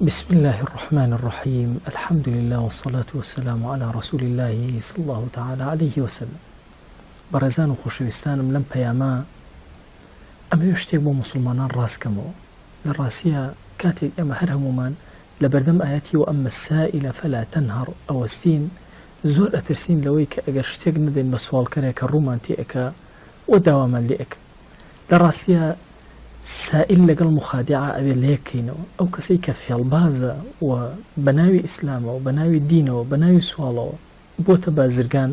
بسم اللە الرحمن الرحیم الحمد للە والصلاة والسلام علی رسول اللە صلی اللە تعالی علیه وسلم بەڕێزان و خۆشەویستانم لەم پەیامە ئەمەوێ شتێک بۆ موسڵمانان ڕاست کەمەوە لە ڕاستیا کاتێک ئێمە هەر هەموومان لە بەردەم ئایەتی وأما السائل فلا تنهر ئەوەستین زۆر ئەترسین لەوەی کە ئەگەر شتێک نەدەین بە سواڵکەرێک کە ڕوومان تێ ئەکا و داوامان لێ ئەکا لە ڕاستیا سائیل لەگەڵ موخادیعە ئەبێ لەیەک کەینەوە، ئەو کەسەی کە فێڵبازە و بە ناوی ئیسلامەوە، بە ناوی دینەوە، بە ناوی سواڵەوە بۆتە بازرگان،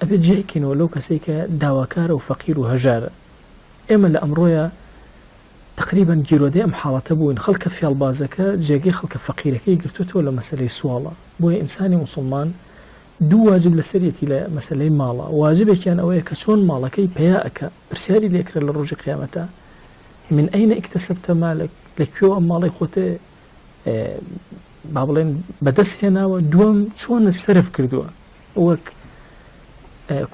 ئەبێ جیای کەینەوە لەو کەسەی کە داواکارە و فەقیر و هەژارە. ئێمە لە ئەمڕۆیا تەقریبەن گیرۆدەی ئەم حاڵەتە بووین، خەڵکە فێڵبازەکە جێگەی خەڵکە فەقیرەکەی گرتووەتەوە لە مەسەلەی سواڵا. بۆیە ئینسانی موسڵمان دوو واجب لەسەریەتی لە مەسەلەی ماڵا، واجبێکیان ئەوەیە کە چۆن ماڵەکەی پەیا ئەکا، پرسیاری لێ کرا لە ڕۆژی قیامەتا من أين اكتسبت مالك لە کوێوە ئەم ماڵەی خۆت با بڵێن بەدەست هێناوە دووەم چۆن سەرف کردووە وەک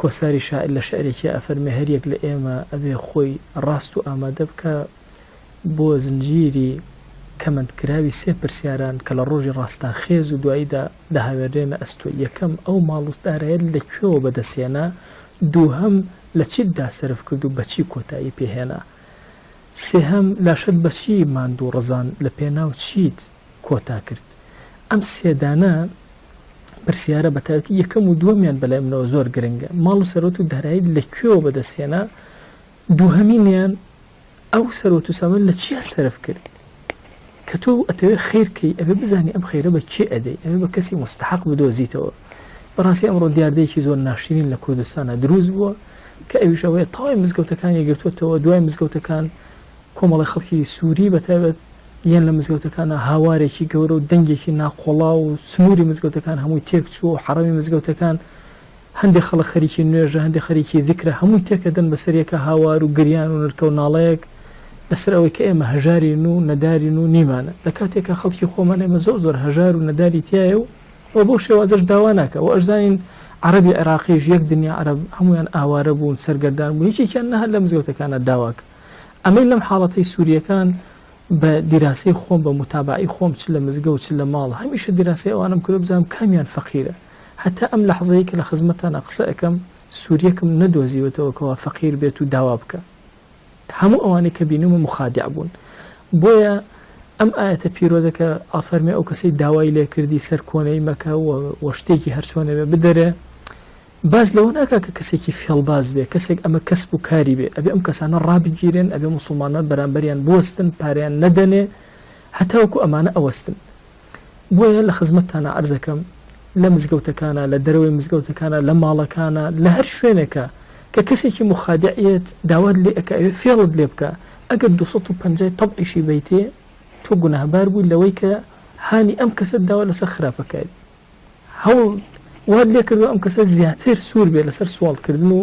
کۆساری شاعر لە شعرێکی ئەفەرمێ هەریەک لە ئێمە ئەبێ خۆی ڕاست و ئامادە بکە بۆ زنجیری کەمەندکراوی سێ پرسیاران کە لە ڕۆژی ڕاستاخێز و دواییدا دەهاوێنرێنە ئەستۆ یەکەم ئەو ماڵ و دارایەت لە کوێوە بەدەستهێنا دووهەم لە چیت دا سەرف کرد و بە چی کۆتایی پێ هێنا؟ سێهەم، لاشەت بە چی ماندوو ڕزاند، لە پێناو چیت کۆتا کرد؟ ئەم سێ دانە پرسیارە بە تایبەتی یەکەم و دووەمیان بە لای منەوە زۆر گرنگە. ماڵ و سەروەت و داراییت لە کوێوە بەدەست هێنا؟ دووهەمینیان، ئەو سەروەت و سامان لە چیا سەرف کرد؟ کە تۆ ئەتەوێ خەیر کەی ئەبێ بزانی ئەم خەیرە بە کێ ئەدەی ئەبێ بە کەسی موستەحەق بدۆزیتەوە بەڕاستی ئەمڕۆ دیاردەیەکی زۆر ناشرین لە کوردستانە دروست بووە کە ئەویش ئەوەیە تەواوی مزگەوتەکانی گرتووەتەوە دوای مزگەوتەکان کۆمەڵی خەڵکی سووری بەتایبەت یان لە مزگەوتەکانە هاوارێکی گەورە و دەنگێکی ناقۆڵا و سنووری مزگەوتەکان هەمووی تێک چووە و حەڕەمی مزگەوتەکان هەندێ خەڵک خەریکی نوێژە هەندێ خەریکی زیکرە هەمووی تێکەدەن بەسەر یەکا هاوار و گریان و نرکە و ناڵەیەک لەسەر ئەوەی کە ئێمە هەژارین و نەدارین و نیمانە لە کاتێکا خەڵکی خۆمان ئێمە زۆر زۆر هەژار و نەداری تیایە و و بەو شێوازەش داوا ناکا و ئەشزانین عەرەبی عێراقیش یەک دنیا عەرەب هەموویان ئاوارە بوون سەرگەردان بوون یەکێکیان نەهات لە مزگەوتەکانا داواکە ئەمەی لەم حاڵەتەی سوریەکان بە دیراسەی خۆم بە موتابەعەی خۆم چ لە مزگەوت چ لە ماڵ هەمیشە دیراسەی ئەوانەم کردوە بزانم کامیان فەقیرە هەتا ئەم لەحزەیەی کە لە خزمەتتانا قسە ئەکەم سوریەکم نەدۆزیوەتەوە کەوا فەقیر بێت و داوا بکا هەموو ئەوانەی کە بینیومە موخادع بوون بۆیە ئەم ئایەتە پیرۆزە کە ئافەرمێ ئەو کەسەی داوای لێ کردی سەر کۆنەی مەکە و شتێکی هەرچۆنێ بێ بدەرێ باس لەوە ناکا کە کەسێکی فێڵباز بێ، کەسێک ئەمە کەسب و کاری بێ، ئەبێ ئەم کەسانە ڕابگیرێن، ئەبێ موسڵمانان بەرامبەریان بوەستن، پارەیان نەدەنێ هەتاوەکو ئەمانە ئەوەستن. بۆیە لە خزمەتتانا عەرزەکەم، لە مزگەوتەکانا، لە دەرەوەی مزگەوتەکانا، لە ماڵەکانا، لە هەر شوێنێکا کە کەسێکی موخادع یەت داوات لێ ئەکا ئەوێ فێڵت لێ بکا، ئەگەر 250 تەبعیشی بەیتێ تۆ گوناهبار بووی لەوەی کە هانی ئەم کەسەت داوە لەسەر خراپەکاری. هەوڵ وات لێ کردوە ئەم کەسە زیاتر سوور بێ لەسەر سواڵ کردن و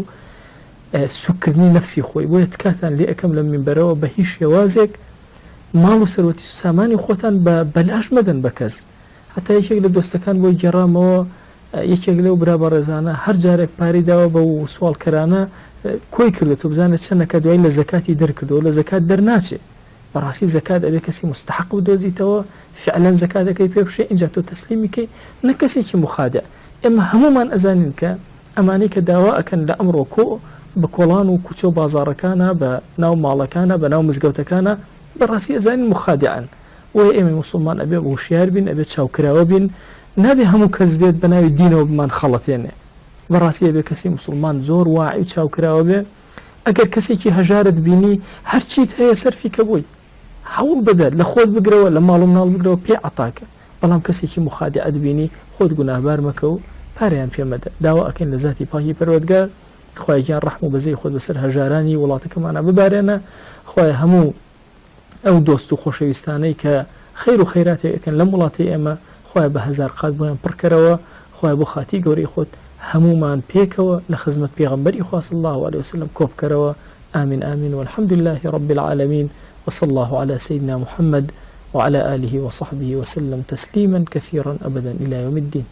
سوکردنی نەفسی خۆی بۆیە تکاتان لێ ئەکەم لەم مینبەرەوە بە هیچ شێوازێک ماڵ و سەروەتی سامانی خۆتان بە بەلاش مەدەن بە کەس هەتا یەکێک لە دۆستەکان بۆی گێڕامەوە یەکێک لەو برا بەڕێزانە هەر جارێک پارەی داوە بە و سواڵکەرانە کۆی کردو بزانێت چەندەکە دوای لە زەکاتی دەرکردەوە لە زەکات دەرناچێ بەڕاستی زەکات ئەبێ کەسی موستەحەق بدۆزیتەوە فعلەن زەکاتەکەی پێ بشێ ئینجا تۆ تەسلیمی کەی نەک کەسێکی موخادع ئێمە هەموومان ئەزانین کە ئەمانەی کە داوا ئەکەن لە ئەمڕۆ کۆ بە کۆڵان و کوچە و بازاڕەکانا بە ناو ماڵەکانا بە ناو مزگەوتەکانا بەڕاستی ئەزانین موخادعن بۆیە ئێمەی موسڵمان ئەبێ هۆشیار بین ئەبێ چاوکراوە بین نابێ هەموو کەس بێت بە ناوی دینەوە بمان خەڵەتێنێ بەڕاستی ئەبێ کەسی موسڵمان زۆر واعی و چاوکراوە بێ ئەگەر کەسێکی هەژارت بینی هەرچیت هەیە سەرفی کە بۆی هەوڵ بدە لە خۆت بگرەوە لە ماڵ و مناڵ بگرەوە پێ عەتاکە بەڵام کەسێکی موخادعت بینی خۆت گوناهبار مەکە و پارەیان پێ مەدە داوا ئەکەین لە زاتی پاکی پەروەردگار خوایە گیان ڕەحم و بەزەی خۆت بەسەر هەژارانی وڵاتەکەمانا ببارێنە خوایە هەموو ئەو دۆست و خۆشەویستانەی کە خەیر و خەیراتێک ئەکەن لەم وڵاتەی ئێمە خوایە بە هەزار قات بۆیان پڕ کەرەوە خوایە بۆ خاتری گەورەی خۆت هەموومان پێکەوە لە خزمەت پێغەمبەری خوا صلی اللە علیە وسلم کۆ بکەرەوە آمین آمین والحمد لله رب العالمین وصلی اللە علی سیدنا محمد وعلی آله وصحبه وسلم تسلیما کثیرا ابدا الی یوم الدین.